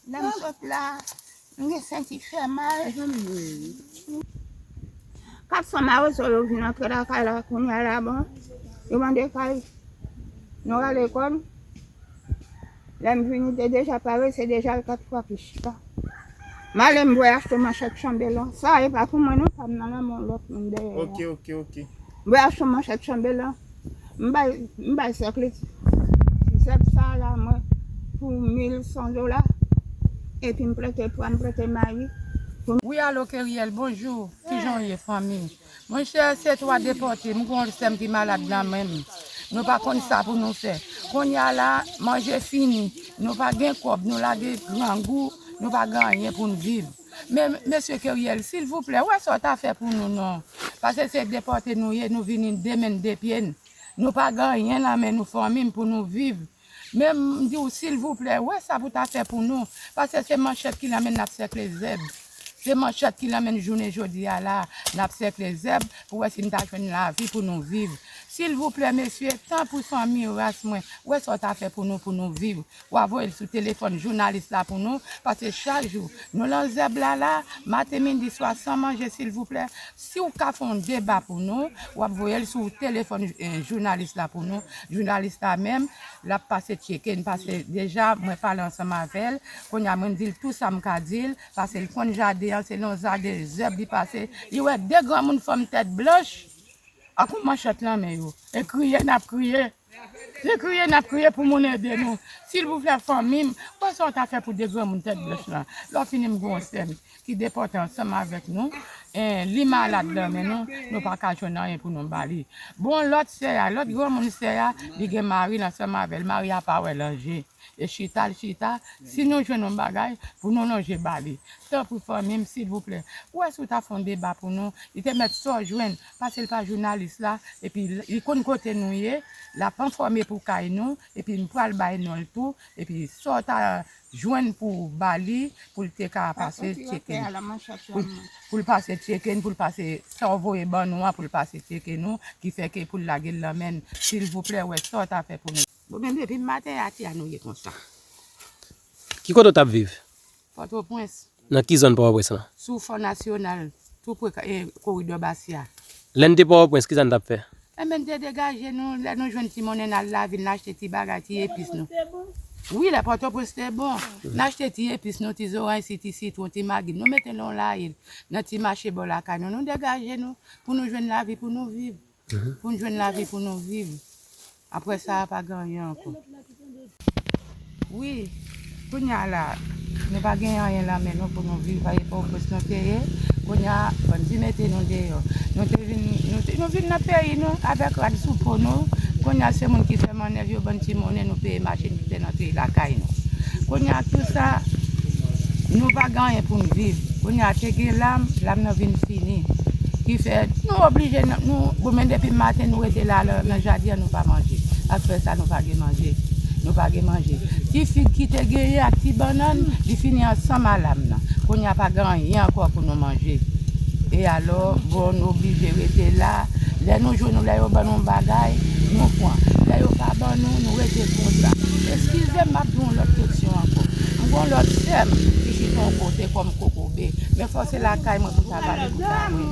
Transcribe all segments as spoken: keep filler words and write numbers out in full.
Lè m sot la, m gen senti fè mal. Kat san mawozo yo vin antre lakay la kounye a la, bon. Yo mande kay nou rale kò n. Lè m vini, te deja pare, se deja l kat fwa ki chita. M ale, m voye achte manchèt chanbelan. Sa e pa pou mwen non, pa m nan lanmen yon lòt moun dèyè. Ok, ok, ok. M voye achte manchèt chanbelan. M bay, m bay sèk li zèb sa la, mwen, pou mil san dola. Epi m plante pwa, m plante mayi. Wi, alo, Keriel, bonjou. Kijan w ye, fanmi? Monchè, se twa depòte. M gen yon sè m ki malad nan men m. Nou pa konn sa pou nou fè. Kounye a la, manje fini. Nou pa gen kòb, nou lage grangou, nou pa gen anyen pou n viv. Men, mesye Keriel, silvouplè, wè sa w ta fè pou nou non. Paske se depòte nou ye, nou vini de men n, de pye n. Nou pa gen anyen nan men nou, fanmi m, pou nou viv. Men m di w, silvouplè, wè sa pou w ta fè pou nou. Paske se manchèt ki nan men n n ap sèkle zèb. Se manchèt ki nan men n jounen jodi a la, n ap sèkle zèb pou wè si n ta jwenn lavi pou nou viv. Silvouplè, mesye, tanpri fanmi ras mwen, wè sa w ta fè pou nou, pou nou viv. W a voye l sou telefòn jounalis la pou nou, paske chak jou, nou nan zèb la la, maten, midi, swa, san manje, silvouplè. Si w ka fè yon deba pou nou, w ap voye l sou telefòn, eh, jounalis la pou nou. Jounalis la menm, l ap pase tcheke n, paske deja, mwen pale ansanm avè l. Kounye a, mwen di l tou sa m ka di l, paske l konn jaden an, se nan yon jaden zèb li pase. Li wè de granmoun fanm tèt blanch, ak yon manchèt nan men yo. E kriye n ap kriye. Se kriye n ap kriye pou moun ede nou. Silvouplè, fanmi m, wè sa w ta fè pou de granmoun tèt blanch lan. Lè w fini, m gen yon sè m ki depòte ansanm avèk nou. Eh, li malad nan men nou, nou pa ka jwenn anyen pou nou ba li. Bon, lòt sè a, lòt granmoun sè a, li gen mari l ansanm avè l. Mari a pa wè l an je. E chita l chita, si nou jwenn yon bagay pou nou lonje ba li. Tanpri fanmi m, silvouplè. Ou wè si w ta fè yon deba pou nou, li te mèt sa w jwenn, paske l pa jounalis la, epi l, li konn kote nou ye, l ap enfòme pou kay nou, epi m pral bay non l tou, epi sa w ta jwenn pou w ba li, pou l te ka pase tcheke n. Pou, pou l pase tcheke n, pou l pase sa w voye ban nou an, pou l pase tcheke nou, ki fè ke pou l lage l nan men n. Silvouplè, wè sa w ta fè pou nou. Bon, men depi maten, ati a nou ye konsa. Ki kote w t ap viv? Pòtoprens. Nan ki zòn Pòtoprens lan? Sou Fò Nasyonal, tou pre ka-, eh, koridò Basya. Lè n te Pòtoprens, ki sa n t ap fè? Enben, n te degaje nou, lè nou jwenn ti monnen, n al lavil, n achte ti bagay, ti epis nou. Wi, lè Pòtoprens te bon. N achte ti epis nou, ti zoranj, si ti sitwon, ti magi, nou mete nan yon layil, nan ti mache bò lakay nou, nou degaje nou, pou nou jwenn lavi, pou nou viv. Pou n jwenn lavi pou nou viv. Apre sa a, pa gen anyen ankò. Wi, kounye a la, nou pa gen anyen nan men nou pou nou viv, pa gen pòpwès nou te ye. Kounye a, bandi mete nou deyò. Nou te vin, nou te, nou vin nan peyi nou avèk rad sou po nou. Kounye a, se moun ki fè mannèv yo, ban n ti monnen, nou peye machin, nou te nan lakay nou. Kounye a, tou sa, nou pa gen anyen pou n viv. Kounye a, te gen lam, lam nan vin fini. Ki fè, nou oblije, nou, nou, bon, men depi maten, nou rete la, la, nan jaden an, nou pa manje. Apre sa, nou pa gen manje. Nou pa gen manje. Ti fig ki te genyen ak ti bannann, li fini ansanm a lam nan. Kounye a, pa gen anyen ankò pou nou manje. E alò, bon, nou oblije rete la. Lè nou jwenn nou, lè yo ban nou bagay, nou pran. Lè yo pa ban nou, nou rete konsa. Eskize m, m ap di yon lòt keksyon ankò. M gen yon lòt sè m ki chita yon kote kòm kokobe. Men fòk se lakay mwen pou ta vale pou ta wè.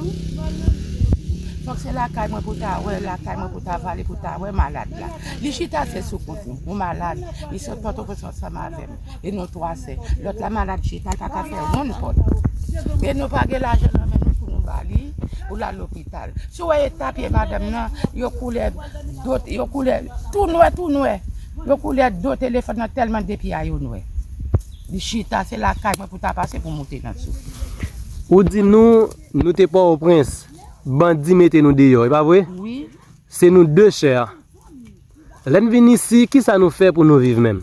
Fòk se lakay mwen pou ta wè, lakay mwen pou ta vale pou ta wè malad la. Li chita se sou kont nou. Nou malad. Li sot Pòtoprens ansanm avè m. E nou twa sè. Lòt la malad chita, l pa ka fè wonn pòt. E nou pa gen lajan nan men nou pou nou ba li, pou l al lopital. Si w wè eta pye madanm nan, yo koule do, yo koule tou nwè, tou nwè. Yo koule do telefòn nan tèlman de pye a yo nwè. Li chita, se lakay mwen pou ta pase pou moute nan souf. Ou di nou, nou te Pòtoprens, bandi mete nou deyò, e pa vre? Wi. Se nou de chè a. Lè n vin isi, kisa nou fè pou nou viv menm?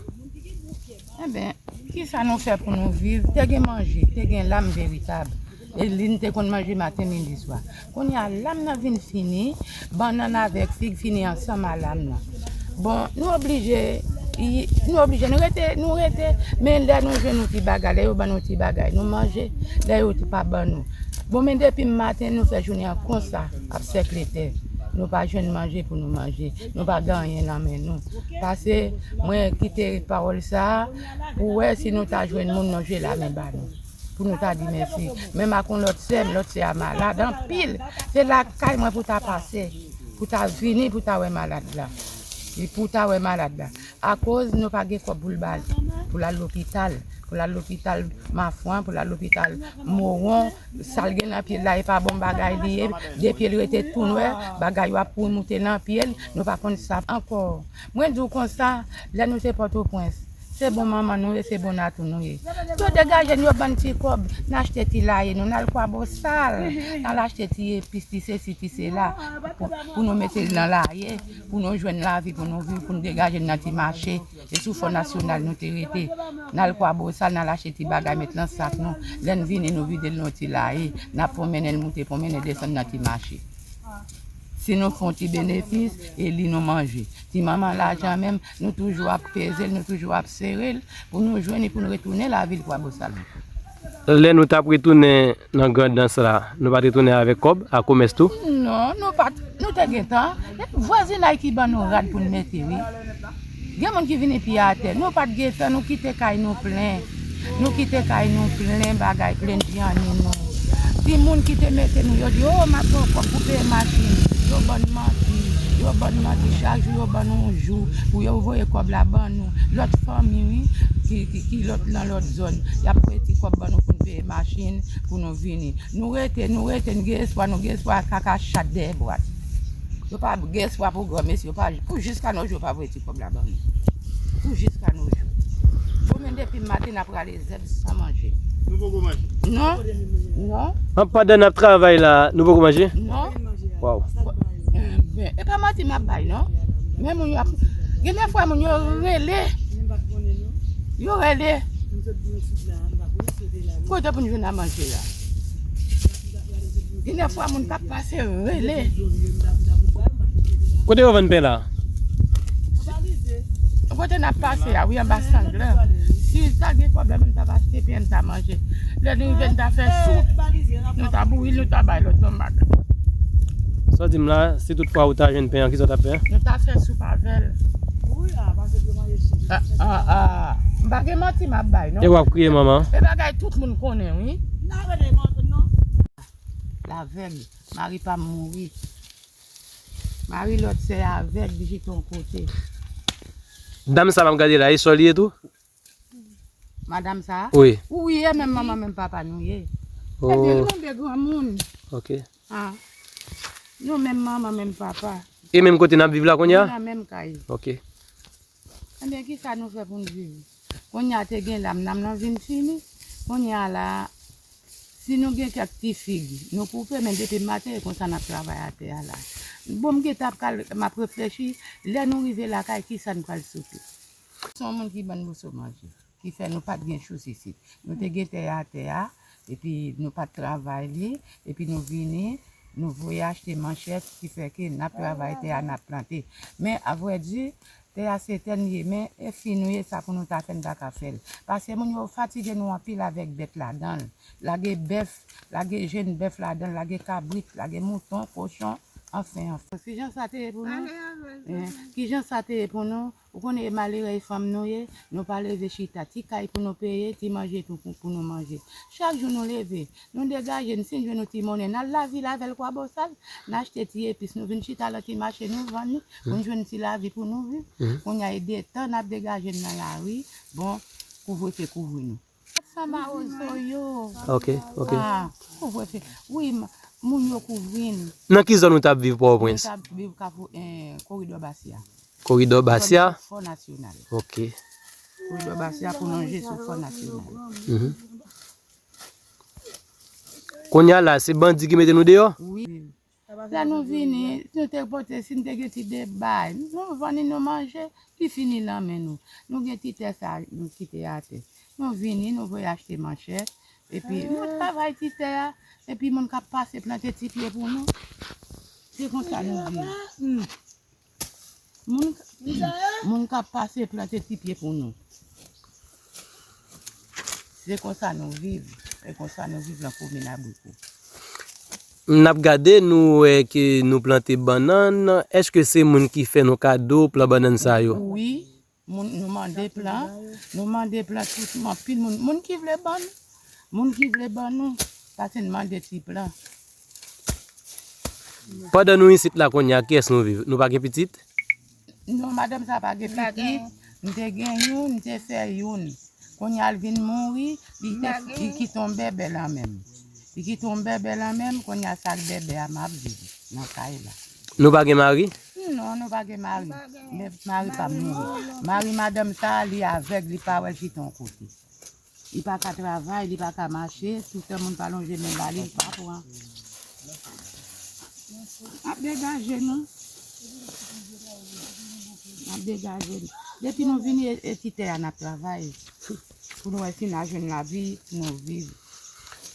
Enben, kisa nou fè pou nou viv? Te gen manje, te gen lam veritab. E li n te konn manje maten, midi, swa. Kounye a, lam nan vin fini, bannann avèk fig fini ansanm a lam nan. Bon, nou oblije, i, nou oblije, nou rete, nou rete, men lè nou jwenn yon ti bagay, lè yo ban nou ti bagay, nou manje, lè yo pa ban nou. Bon, men depi maten, nou fè jounen an konsa, ap sèkle tè. Nou pa jwenn manje pou nou manje. Nou pa gen anyen nan men nou. Pase, mwen kite pawòl sa a pou wè si nou ta jwenn moun lonje lamen ba nou. Pou nou ta di mèsi. Menm ak yon lòt sè m, lòt sè a malad anpil. Se lakay mwen pou ta pase. Pou ta vini, pou ta wè malad la. E pou ta wè malad la. Akoz nou pa gen kòb pou l ba l, pou l al lopital, pou l al lopital Mafwan, pou l al lopital Mowon, sa l gen nan pye l la, e pa bon bagay li ye, depi l rete tou nwè, bagay yo ap pouri moute nan pye l, nou pa konn sa ankò. Mwen di w konsa, lè nou te Pòtoprens, se bon manman nou ye, se bon natou nou ye. Yo degaje n, yo ban n ti kòb, n achte ti laye nou, n al Kwabosal, n al achte ti epis, ti sesi, ti sela, pou, pou nou mete l nan laye, pou nou jwenn lavi, pou nou viv, pou nou degaje n nan ti mache. Se sou Fò Nasyonal nou te rete. N al Kwabosal, n al achte ti bagay, met nan sak nou. Lè n vini, nou vide l nan ti laye. N ap pwomennen l moute, pwomennen l desann nan ti mache. Si nou fè yon ti benefis, e li nou manje. Ti manman lajan menm, nou toujou ap peze l, nou toujou ap sere l, pou nou jwenn li, pou nou retounen lavil Kwabosal ankò. Lè nou t ap retounen nan Grandans la, nou pa t retounen avèk kòb, ak komès tou? Non, nou pa t, nou te gentan. Vwazinay ki ban nou rad pou n mete, wi. Gen moun ki vini pye atè. Nou pa t gentan, nou kite kay nou plen. Nou kite kay nou plen bagay, plen dyanni nou. Timoun ki te mete nou, yo di, "O, m ap ba w kòb pou peye machin." Yo ban n manti, yo ban n manti. Chak jou, yo ban nou yon jou pou yo voye kòb la ban nou. Lòt fanmi, wi, ki, ki, ki lòt, nan lòt zòn, y ap voye ti kòb ban nou pou n peye machin, pou nou vini. Nou rete, nou rete, n gen espwa, nou gen espwa kaka chat dèyè bwat. Yo pa gen espwa pou granmesi, yo pa, pou jiska nos jours, yo pa voye ti kòb la ban nou. Pou jiska nos jours. Bon, men depi maten, n ap rale zèb san manje. Nou poko manje? Non. Non. An, pandan n ap travay la, nou poko manje? Non. Waw. Enben, e pa manti m ap bay, non. Men moun yo ap, gen de fwa moun yo rele. Yo rele. Kote pou n jwenn a manje la? Gen de fwa moun k ap pase rele. Kote yo vann pen la? Kote n ap pase a, wi, anba sang lan. Si ta gen pwoblèm, m t ap achte pen, m ta manje. Lè nou rive, n ta fè soup. Nou ta bouyi l, nou ta bay lòt nonm madanm. Sa w di m la, si tout fwa ou ta jwenn pen an, kisa w t ap fè? Nou ta fè soup avè l. Ah, ah, ah. M pa gen manti m ap bay, non. E w ap kriye, manman? E bagay tout moun konnen, wi. L avèg, mari pa m mouri. Mari lòt sè a avèg, li jete yon kote. Dam sa m ap gade la, e sè w li ye tou? Madanm sa a? Wi. Wi, e menm manman, menm papa nou ye. Oh. Ebyen, nou de granmoun. Ok. Ah. Nou menm manman, menm papa. E menm kote n ap viv la kounye a? Nou nan menm kay. Ok. Ebyen, kisa nou fè pou n viv? Kounye a te gen lam, lam nan vin fini. Kounye a la, si nou gen kèk ti fig, nou koupe, men depi maten, e konsa n ap travay atè a la. Bon, m gentan ap kal-, m ap reflechi, lè nou rive lakay, kisa n pral soupe? Se yon moun ki ban n moso manje, ki fè nou pa t gen chous isit. Nou te gen tè a atè a, epi nou pa t travay li, epi nou vini, nou voye achte manchèt, ki fè ke n ap travay tè a, n ap plante. Men, avrèdi, tè a se tè n ye, men e fi nou ye, sa pou nou ta fè, n pa ka fè l. Paske moun yo fatige nou anpil avèk bèt ladan l. Lage bèf, lage jenn bèf ladan l, lage kabrit, lage mouton, kochon, anfen, anfen. Kijan sa te ye pou nou? Kijan sa te ye pou nou? Ou konnen e malere e fanm nou ye, nou pa leve chita. Ti kay pou nou peye, ti manje tou pou, pou nou manje. Chak jou nou leve, nou degaje n, si n jwenn yon ti monnen, n al lavil avè l Kwabosal, n achte ti epis, nou vin chita nan ti mache, nou vann li, pou n jwenn ti lavi pou nou viv. Kounye a, e de tan n ap degaje n nan lari, bon, kouvrefe kouvri nou. Sa mawozo yo. Ok, ok. Ah, kouvrefe. Wi, m-, moun yo kouvri n. Nan ki zòn ou t ap viv Pòtoprens? Mwen t ap viv Kafou, eh, Koridò Basya. Koridò Basya? Fò Nasyonal. Ok. Koridò Basya pou lonje sou Fò Nasyonal. Mhm. Kounye a la, se bandi ki mete nou deyò? Wi. Lè nou vini, nou te pote, si n te gen ti de bay, nou vann li, nou manje, li fini nan men nou. Nou gen ti tè sa, nou kite atè. Nou vini, nou voye achte manchèt, epi nou travay ti tè a, epi moun k ap pase plante ti pye pou nou. Se konsa nou viv. Moun, moun k ap pase plante ti pye pou nou. Se konsa nou viv. Se konsa nou viv nan komin Abriko. N ap gade, nou wè ke nou plante bannann. Èske se moun ki fè nou kado plan bannann sa yo? Wi, moun, nou mande plan. Nou mande plan tout, anpil moun. Moun ki vle ban nou. Moun ki vle ban nou. Pase n mande ti plan. Pandan nou isit la kounye a, kiyès nou viv? Nou pa gen pitit? Non, madanm sa pa gen pitit. M te gen youn, m te fè youn. Kounye a l vin mouri, li te, li kite yon bèbè lan men m. Li kite yon bèbè lan men m, kounye a sa ak bèbè a m ap viv nan kay la. Nou pa gen mari? Non, nou pa gen mari. Men mari pa m mouri. Mari madanm sa, li avèg, li pa wè l chita yon kote. Li pa ka travay, li pa ka mache, toutan moun pa lonje men ba li, li pa pran. N ap degaje nou. N ap degaje nou. Depi nou vini, e, e ti tè a n ap travay. Pou nou wè si n a jwenn lavi, pou nou viv.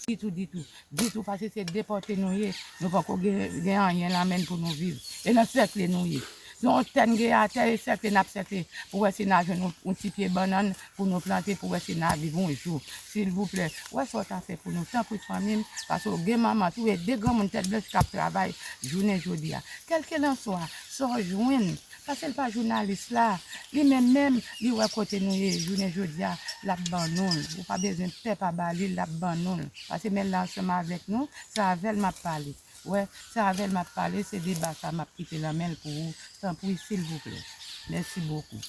Ditou, ditou. Ditou, paske se depòte nou ye. Nou poko gen, gen anyen lan men n pou nou viv. E nan sèkle nou ye. Se yon tè n gen atè, e sèkle n ap sèkle. Pou wè si n a jwenn yon, yon ti pye bannann, pou nou plante, pou wè si n a viv yon jou. Silvouplè, wè sa w ta fè pou nou, tanpri fanmi m, paske w gen manman tou, e de granmoun tèt blanch k ap travay jounen jodi a. Kèlkelanswa, sa w jwenn, paske l pa jounalis la, li menm menm, li wè kote nou ye jounen jodi a, l ap ban nou l. Ou pa bezwen pè pa ba li, l ap ban nou l. Paske men l la ansanm avèk nou, se avè l m ap pale. Wè, se avè l m ap pale, se deba sa m ap kite lan men l pou ou, tanpri, silvouplè. Mèsi bokou.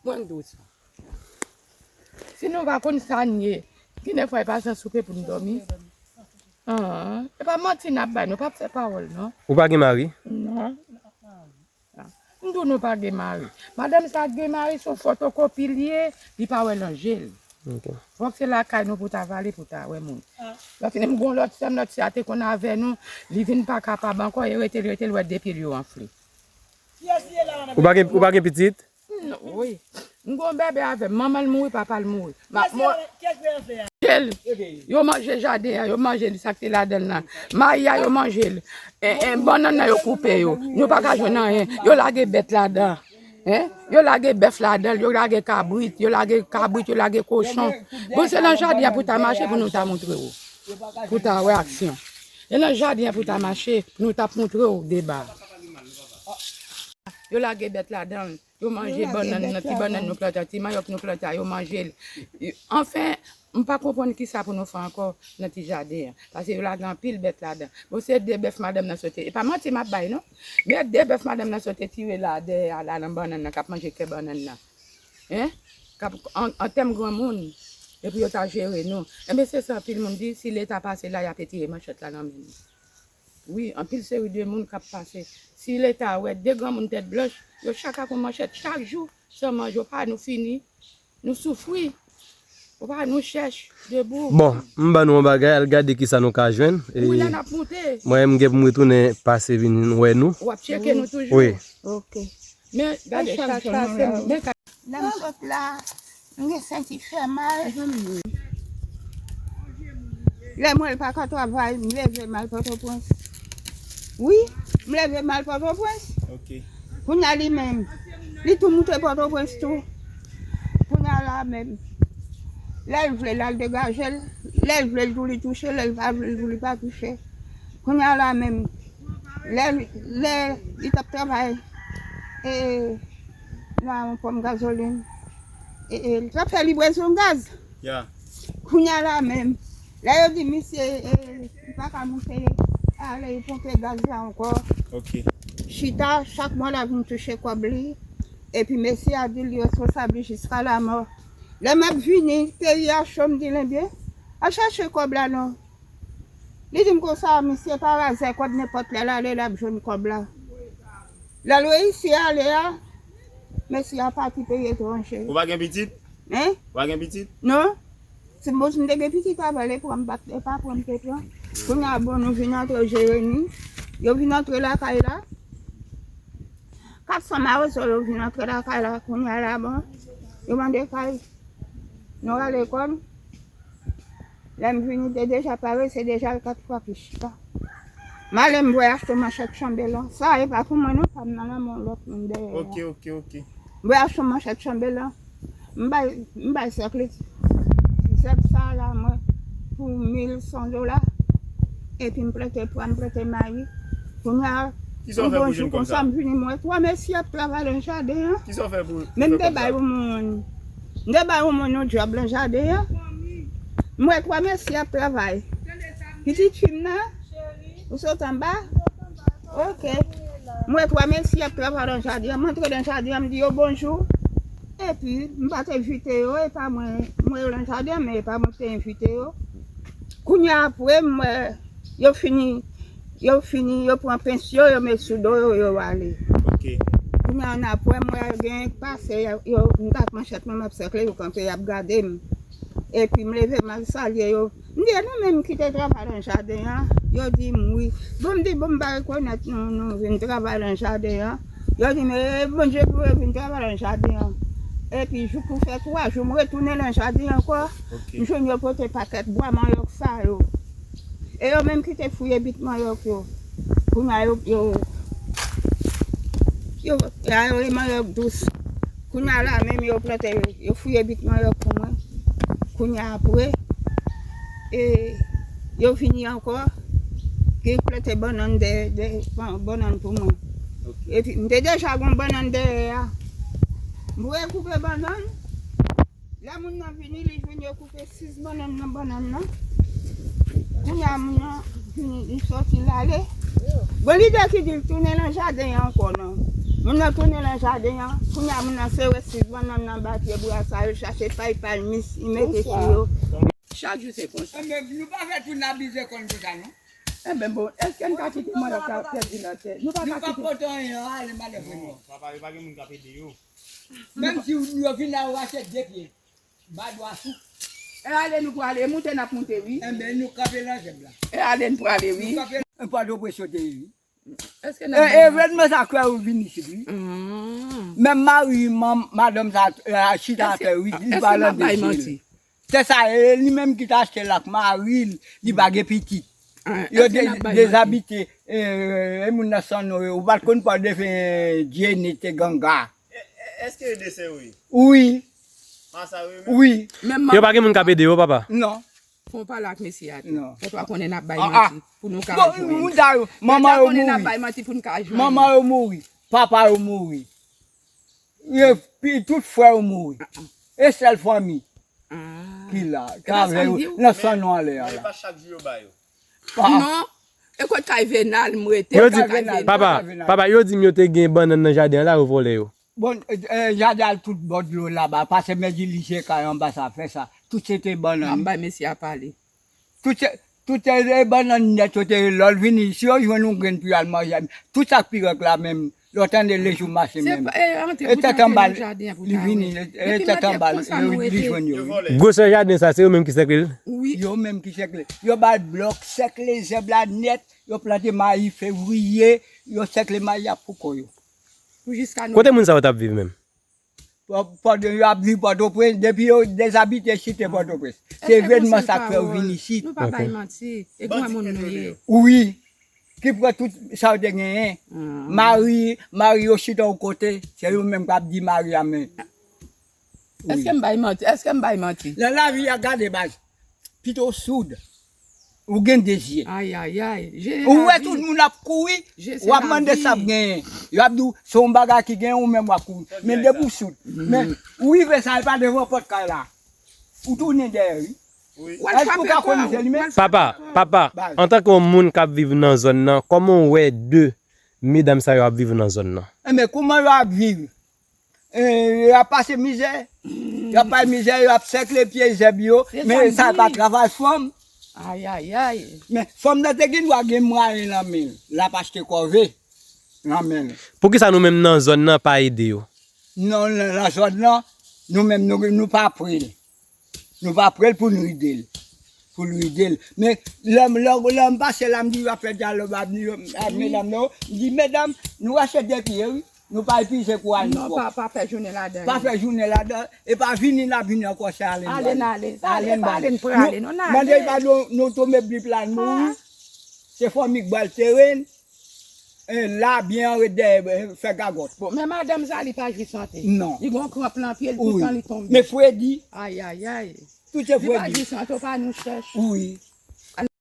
Mwen m di w sa. Si nou pa konn sa n ye, gen de fwa e pa jan soupe pou n dòmi. An, e pa manti n ap bay, nou p ap fè pawòl, non. Ou pa gen mari? Non. M di w nou pa gen mari. Madanm sa gen mari, se yon fotokopi l ye, li pa wè nan je l. Ok. Fòk se lakay nou pou ta vale pou ta wè moun. Lòt fini m gon lòt sè m, lòt sè a te konn avè nou, li vin pa kapab ankò, e rete l, rete l, wè de pye l yo anfle. Ou pa gen, ou pa gen pitit? Non, wi. M gon bèbè avè m, manman l mouri, papa l mouri. M ap mò-, manje l. Yo manje jaden an, yo manje sa k te ladan l lan. Mayi a, yo manje l. E, e, bannann nan, yo koupe yo. Nou pa ka jwenn anyen. Yo lage bèt ladan. Hein? Yo lage bèf ladan l, yo lage kabrit, yo lage kabrit, yo lage kochon. Bon, se nan jaden an pou ta mache pou nou ta montre w. Pou ta wè aksyon. E nan jaden an pou ta mache pou nou t ap montre w deba. Yo lage bèt ladan l. Yo manje bannann nan, ti bannann nou plante, ti manyòk nou plante a, yo manje l. Anfen, m pa konprann kisa pou nou fè ankò nan ti jaden an. Paske yo lage anpil bèt ladan. Bon, se de bèf madanm nan sot te, e pa manti m ap bay non. Men de bèf madanm nan sot te tire la dèyè a la nan bannann nan, k ap manje kè bannann nan. Hein? K ap, an, an tèm granmoun, epi yo ta jere nou. Enben, se sa anpil moun di, si Leta pase la, y ap retire manchèt la nan men nou. Wi, anpil seri de moun k ap pase. Si Leta wè de granmoun tèt blanch, yo chak ak yon manchèt chak jou, san manje, yo pa nou fini, nou soufri. Yo pa nou chèch, debou. Bon, m ban nou yon bagay, al gade kisa nou ka jwenn. Wi, la n ap moute. Mwen, m gen pou m retounen pase vin wè nou. W ap tcheke nou toujou. Wi. Ok. Men, gade, sa, sa, se, men, Lè m sot la, m gen senti fè mal. Lè m wè l pa ka travay, m leve m al Pòtoprens. Wi, m leve m al Pòtoprens. Ok. Kounye a li menm, li tou moute Pòtoprens tou. Kounye a la menm, lè l vle l al degaje l, lè l vle l tou li touche, lè l pa vle l tou li pa touche. Kounye a la menm, lè, lè li t ap travay, e, nan yon ponp gazolin, e, e, li t ap fè librezon gaz. Ya. Kounye a la menm, lè yo di misye, e, li pa ka moute ale ponpe gaz la ankò. Ok. Chita, chak mwa l ap vin touche kòb li. Epi mesye a di l li responsab li jiska lamò. Lè m ap vini, peyi a cho, m di l, ebyen, al chache kòb la non. Li di m konsa, misye pa razè kòd, nenpòt lè l ale, l ap jwenn kòb la. Lè l reyisi ale a, mesye a pati peyi etranje. Ou pa gen pitit? Hein? Ou pa gen pitit? Non. Si m, si m te gen pitit avè l, e pran m pa t, e pa pran m te pran. Kounye a, bon, nou vin antre Jeremi. Yo vin antre lakay la. Kat san mawozo yo vin antre lakay la, kounye a la, bon. Yo mande kay. Nou rale kò n. Lè m vini, te deja pare, se deja l kat fwa ki chita. M ale, m voye achte manchèt chanbelan. Sa e pa pou mwen non, pa m nan lanmò lòt moun dèyè a. Ok, ok, ok. M voye achte manchèt chanbelan. M bay, m bay sèk li, sèk sa la, mwen, pou mil san dola. epi m plante pwa, m plante mayi. Kounye a, yon bon jou konsa, m vini, m wè twa mesye ap travay nan jaden an. Men m te bay yon moun, m te bay yon moun yon djòb nan jaden an. M wè twa mesye ap travay. Pitit fi m nan, ou sot anba? Ok. M wè twa mesye ap travay nan jaden an. M antre nan jaden an, m di yo bonjou. Epi, m pa t envite yo, e pa mwen, mwen yo nan jaden an, men e pa mwen ki te envite yo. Kounye a apre, m wè yo fini, yo fini, yo pran pens yo, yo met sou do yo, yo ale. Ok. Kounye a annapre, m wè gen pase, yo, yo, m t ak manchèt mwen, m ap sèkle, yo kanpe, y ap gade m. Epi m leve, m al salye yo. M di, "E nou menm ki te travay nan jaden an?" Yo di m, "Wi." Bon, m di, "Bon, m pa rekonèt nou, nou vin travay nan jaden an." Yo di m, "E Bondye pou yo vin travay nan jaden an." Epi jou pou fè twa jou, m retounen nan jaden ankò. Ok. M jwenn yo pote pakèt bwa manyòk sa yo. E yo menm ki te fouye bit manyòk yo. Kounye a yo, yo, yo, yo, yo, manyòk dous. Kounye a la menm yo plante, yo fouye bit manyòk pou mwen. Kounye a apre, e, yo vini ankò, ki plante bannann de, de, ban-, bannann pou mwen. Ok. Epi, m te deja gen bannann dèyè a. M voye koupe bannann. Lè moun nan vini, li jwenn yo koupe sis bannann nan, bannann nan. Kounye a, moun nan vini, li soti, l ale. Bon, li di ki di l tounen nan jaden an ankò, non. Moun nan tounen nan jaden an. Kounye a, moun nan sere sis bannann nan, ba pye bwa sa yo, chache pay palmis, li mete sou yo. Chak jou se konsa. Enben, nou pa fè tou n abize kò n konsa, non. Enben, bon, èske n ka kite manyòk la pèdi nan tè? Nou pa ka kite. Nou pa pote anyen, ale malè vre non. Papa, yo pa gen moun k ap ede yo. Menm si yo vin la, yo rache de pye. Ba dwa sou. E ale nou prale, e moute n ap moute, wi. Enben, nou kanpe nan zèb la. E ale n prale, wi. Nou kanpe. E Pòtoprens yo te ye, wi. Èske n ap bay manti? Evènman sa kwè ou vin isit, wi. Menm mari, manm, madanm sa, e, chita atè, wi, li pa nan bezwen. Tè sa, e li menm ki t achte l ak mari l, li pa gen pitit. Yo dezabite, e, e moun nan san non yo. Ou pa t konn pa defen Dieune te ganga. Èske e de sè yo ye? Wi. Wi. Yo pa gen moun k ap ede yo, papa? Non. Fò w pale ak mesye a tou. Non. Fò w pa konnen n ap bay manti pou nou ka jwenn. Bon, moun sa yo, manman yo mouri. Fò w pa konnen n ap bay manti pou n ka jwenn. Manman yo mouri. Papa yo mouri. E pi tout frè yo mouri. E sèl fanmi ki la, k avè yo nan san non anlè a la. Men e pa chak jou yo ba yo. Non. E kot kay Venal m rete? Yo di, papa, papa, yo di m yo te gen bannann nan jaden an la, yo vòlè yo. Bon, e, e, jaden al tout bò dlo laba, pase men di li se kay anba sa, fè sa. Tout se te bannann. N ap bay mesye a pale. Tout se, tout se, e, bannann nèt yo te, lè l vini, si yo jwenn yon grenn pou y al manje, tout sa k pi rèk la menm, lè w tande lejou mache menm. E tèt anba, li vini, e tèt anba, li jwenn yo. Gwosè jaden sa, se yo menm ki sèkle l? Yo menm ki sèkle. Yo ba l blòk, sèkle zèb la nèt, yo plante mayi fevriye, yo sèkle mayi a pou kò yo. Pou jiska nou. Kote moun sa yo t ap viv menm? Pò-, pò-, yo ap viv Pòtoprens, depi yo dezabite site Pòtoprens. Se evènman sa k fè yo vin isit. Nou pa bay manti. E granmoun nou ye. Wi. Ki pran tout sa yo te genyen. Mari, mari yo chita yon kote, se yo menm k ap di mari a men. Èske m bay manti? Èske m bay manti? Nan lavi a, gade baz. Pito w soud. Ou gen de zye. Ay, ay, ay. Ou wè tout moun ap kouri, w ap mande sa ap genyen. Yo ap di w, se yon bagay ki genyen, ou menm w ap kouri. Men depi w soud. Men, ou rive sa, e pa devan pòt kay la. Ou tounen dèyè, wi. Èske ou ka konnen se li menm? Papa, papa, antanke yon moun k ap viv nan zòn nan, kòman w wè de medam sa yo ap viv nan zòn nan? Enben, kòman yo ap viv? E, y ap pase mizè. Y ap pase mizè, y ap sèkle pye zèb yo. Men sa pa travay fanm. Ay, ay, ay. Men fanm nan te gen dwa gen mwayen nan men l. L ap achte kòve nan men l. Poukisa nou menm nan zòn nan pa ede yo? Non, nan, nan zòn nan, nou menm nou, nou pa pre l. Nou pa pre l pou nou ede l. Pou nou ede l. Men lè m, lè, lè m pase la, m di yo ap fè dyalòg ak medam yo. M di, medam, nou rache de pye, wi. Nou pa epuize kouray nou. Non, pa, pa fè jounen ladan. Pa fè jounen ladan. E pa vini, n ap vini ankò, se ale n ale. Ale n ale, n prale, non, n ale. Mande pa nou, nou tonbe bip la, nou mouri. Se fanmi k ba l teren. E la, byen an ret dèyè, e, fè gagòt. Bon, men madanm sa, li pa jwi sante. Non. Li gon kranp lan pye l, toutan li tonbe. Men fredi. Ay, ay, ay. Tout se fredi. Li pa jwi sante, w pa nou chèch. Wi.